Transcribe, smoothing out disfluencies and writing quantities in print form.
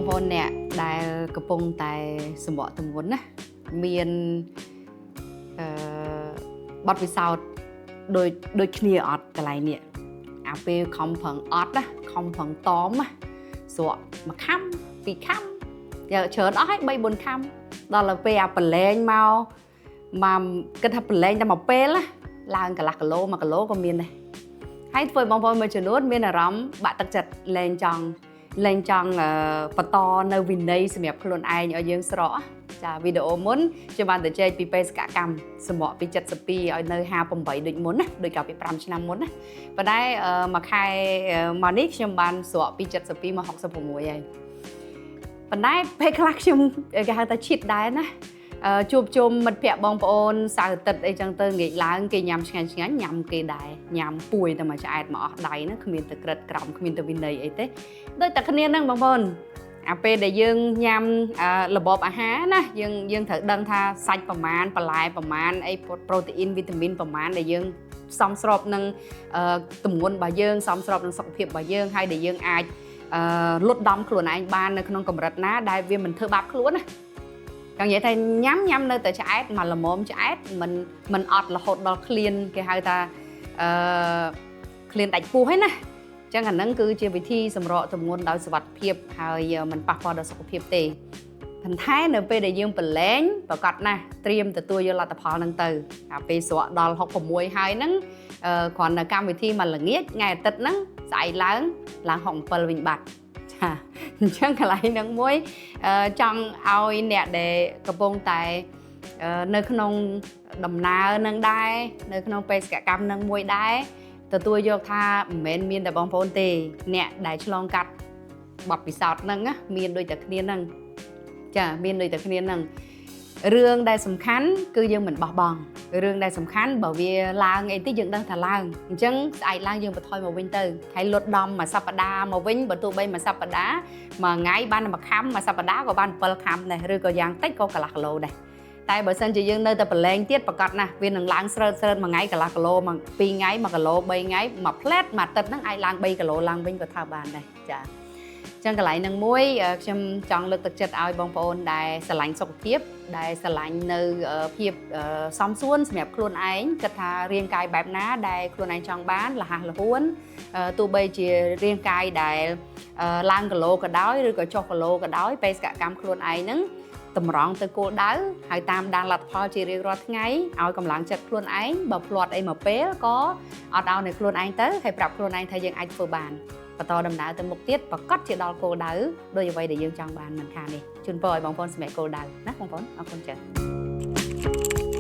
បងប្អូនអ្នកដែលកំពុងតែសម្រកទម្ងន់ណាមានអឺបទពិសោធន៍ដូចដូចគ្នាអត់កន្លែងនេះអាពេលខំប្រឹងអត់ណាខំប្រឹងតមណាស្រកមួយខាំពីរខាំយកច្រើនអស់ហើយ3 4ខាំដល់ទៅពេលអាប្រឡែងមកមកគិតថាប្រឡែងតែមួយពេលណាឡើងកន្លះគីឡូ1គីឡូក៏មានដែរហើយធ្វើឲ្យបងប្អូនមួយចំនួនមានអារម្មណ៍បាក់ទឹកចិត្តលែងចង់ លែងចង់បន្តនៅវិន័យសម្រាប់ខ្លួនឯងឲ្យយើងស្រកចាវីដេអូមុនខ្ញុំបានទៅចែកពីបេសកកម្មសម្រកពី72ឲ្យនៅ58ដូចមុនណាដូចកាលពី5ឆ្នាំមុនណាប៉ុន្តែមួយខែមកនេះខ្ញុំបានស្រកពី72មក66ហើយប៉ុន្តែពេលខ្លះខ្ញុំគេហៅថាcheat ដែរណាជួបជុំមិត្តភ័ក្តិបងប្អូនសៅរ៍អាទិត្យអីចឹងទៅងាកឡើងគេញ៉ាំឆ្ងាញ់ឆ្ងាញ់ញ៉ាំគេដែរញ៉ាំពួយតែមួយឆ្អែតមកអស់ដៃណាគ្មានទៅក្រិតក្រំគ្មានទៅវិន័យអីទេដូចតែគ្នាហ្នឹងបងប្អូនអាពេលដែលយើងញ៉ាំរបបអាហារណាយើងយើងត្រូវដឹងថាសាច់ប្រមាណបន្លែប្រមាណអីប្រូតេអ៊ីនវីតាមីនប្រមាណដែលយើងសមស្របនឹងទម្ងន់របស់យើងសមស្របនឹងសុខភាពរបស់យើងហើយដែលយើងអាចលត់ដំខ្លួនឯងបាននៅក្នុងកម្រិតណាដែលវាមិនធ្វើបាបខ្លួនណាចង់និយាយថាញ៉ាំញ៉ាំនៅតែឆ្អែតមកល្មមឆ្អែតមិនមិនអត់រហូតដល់ឃ្លានគេហៅថាអឺឃ្លានដាច់ពោះហ្នឹងណាចឹងអាហ្នឹងគឺជាវិធីសម្រកទម្ងន់ដោយសុវត្ថិភាពហើយមិនប៉ះពាល់ដល់សុខភាពទេប៉ុន្តែនៅពេលដែលយើងប្រឡែងប្រកាសណាស់ត្រៀមទទួលយកលទ្ធផលហ្នឹងទៅអាពេលស្រកដល់66ហើយហ្នឹងគ្រាន់តែកម្មវិធីមួយល្ងាចថ្ងៃអាទិត្យហ្នឹងស្អែកឡើងឡើង67វិញបាត់ចាអញ្ចឹងកន្លែងហ្នឹងមួយចង់ឲ្យអ្នកដែលកំពុងតែនៅក្នុងដំណើរនឹងដែរនៅក្នុងបេសកកម្មនឹងមួយដែរទទួលយកថាមិនមែនមានតែបងប្អូនទេអ្នកដែលឆ្លងកាត់បទពិសោធន៍ហ្នឹងណាមានដូចតែគ្នាហ្នឹងចាមានដូចតែគ្នាហ្នឹងរឿងដែលសំខាន់គឺយើងមិនបោះបង់រឿងដែលសំខាន់បើវាឡើងអីតិចយើងដឹងថាឡើងអញ្ចឹងស្អែកឡើងយើងបន្ថយមកវិញទៅហើយលត់ដំមួយសប្តាហ៍មកវិញបើទោះបីមួយសប្តាហ៍មួយថ្ងៃបានមួយខាំមួយសប្តាហ៍ក៏បាន7ខាំដែរឬក៏យ៉ាងតិចក៏កន្លះគីឡូដែរតែបើសិនជាយើងនៅតែប្រឡែងទៀតប្រកាសណាស់វានឹងឡើងស្រើតស្រើតមួយថ្ងៃកន្លះគីឡូមួយពីរថ្ងៃ1គីឡូ3ថ្ងៃមួយផ្លែតមួយអាទិត្យហ្នឹងអាចឡើង3គីឡូឡើងវិញក៏ថាបានដែរចាចឹងកន្លែងហ្នឹងមួយខ្ញុំចង់លើកទឹកចិត្តឲ្យបងប្អូនដែលស្រឡាញ់សុខភាពដែលស្រឡាញ់នៅភាពសមសួនសម្រាប់ខ្លួនឯងគិតថារាងកាយបែបណាដែលខ្លួនឯងចង់បានលះលហួនទោះបីជារាងកាយដែលឡើងគីឡូក៏ដោយឬក៏ចុះគីឡូក៏ដោយបេសកកម្មខ្លួនឯងហ្នឹងតម្រង់ទៅគោលដៅហើយតាមដានលទ្ធផលជារៀងរាល់ថ្ងៃឲ្យកម្លាំងចិត្តខ្លួនឯងបើភ្លាត់អីមកពេលក៏អត់ឲ្យនៅខ្លួនឯងទៅហើយប្រាប់ខ្លួនឯងថាយើងអាចធ្វើបានបន្តដំណើរទៅមុខទៀតប្រកាសជាដល់គោលដៅដោយអ្វីដែលយើងចង់បានមិនខាននេះជូនពរឲ្យបងប្អូនសម្រាប់គោលដៅណាបងប្អូនអរគុណច្រើន។